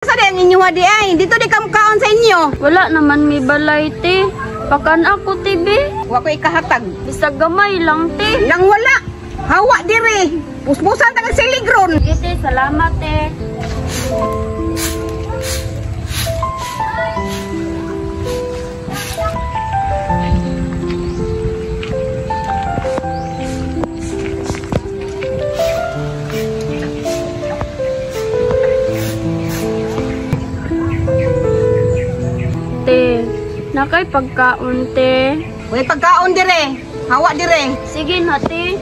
Sa di ang inyo di ay, dito di kamukaon sa inyo. Wala naman may balay, te. Pakan ako, te, be. Wa ko ikahatag. Bisag gamay lang, te. Nang wala. Hawa dire. Puspusan ta kag siligron. Sige, te. Salamat, te. Te, nakay pagkaon, te. Way pagkaon dire. Hawa dire. Sige na, te.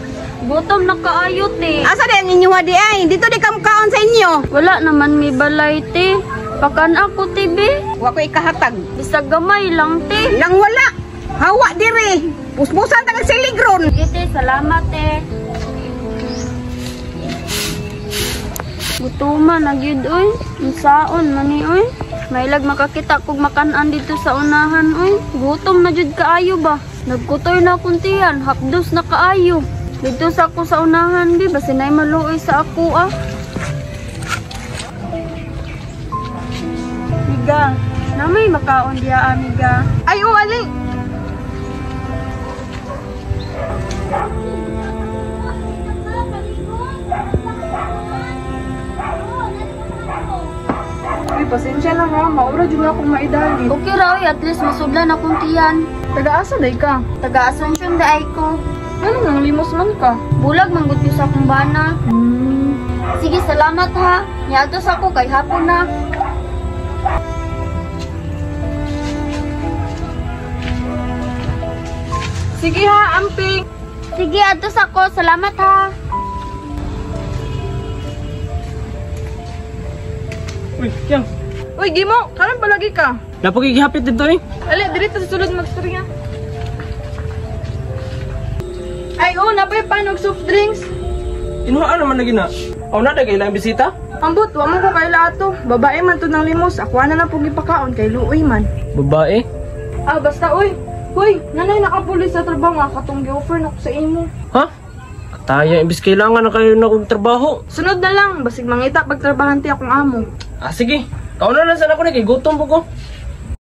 Gutom na kaayo, te. Asa di ang inyo di ay, dito di kamukaon sa inyo. Wala naman may balay, te. Pakan ako, te, be. Wa ko ikahatag. Bisag gamay lang, te. Nang wala. Hawa dire. Puspusan ta kag siligron. Sige, te. Salamat, te. Gutuma na gyud oy. Unsaon man ni oy? Mailag makakita kog makan-an dito sa unahan oy. Gutom na jud kaayo ba. Nagkutoy na akong tiyan, hapdos na kaayo. Dito sa ako sa unahan bi, basin ay maluoy sa ako ah. Miga, namay makaon diya amiga. Ay, oh, ali! Uy, pasensya na ha. Maura dyan akong maidali. Okay ra oy, at least masublan akong tiyan. Taga-asa day ka? Taga Asuncion daay ko. Ano nang limos man ka? Bulag manggut ko sa akong bana. Hmm. Sige, salamat ha. Niadto sa ako kay hapon na. Sige ha, amping! Sige, adto sa ako. Salamat ha. Uy, Kyang. Uy, Gimo! Karon palagi ka. Napagigihapit dito eh. Ali, diri ta sa sulod magstorya. Ay, oh, napay panog soft drinks. Inuhaan naman na gina. Aw na dagay lang bisita. Ambot, wa man ko kaila ato. Babae man to ng limos. Ako na lang pong ipakaon kay luoy man. Babae. Ah, basta uy. Hoy, nanay nakapulis sa trabaho nga katong gi-offer na ko sa imo. Ha? Kataya, imbis kailangan na kayo na kong trabaho. Sunod na lang, basig mangita pagtrabahante akong amo. Ah, sige. Kauna lang sana ko na kay gutom po ko.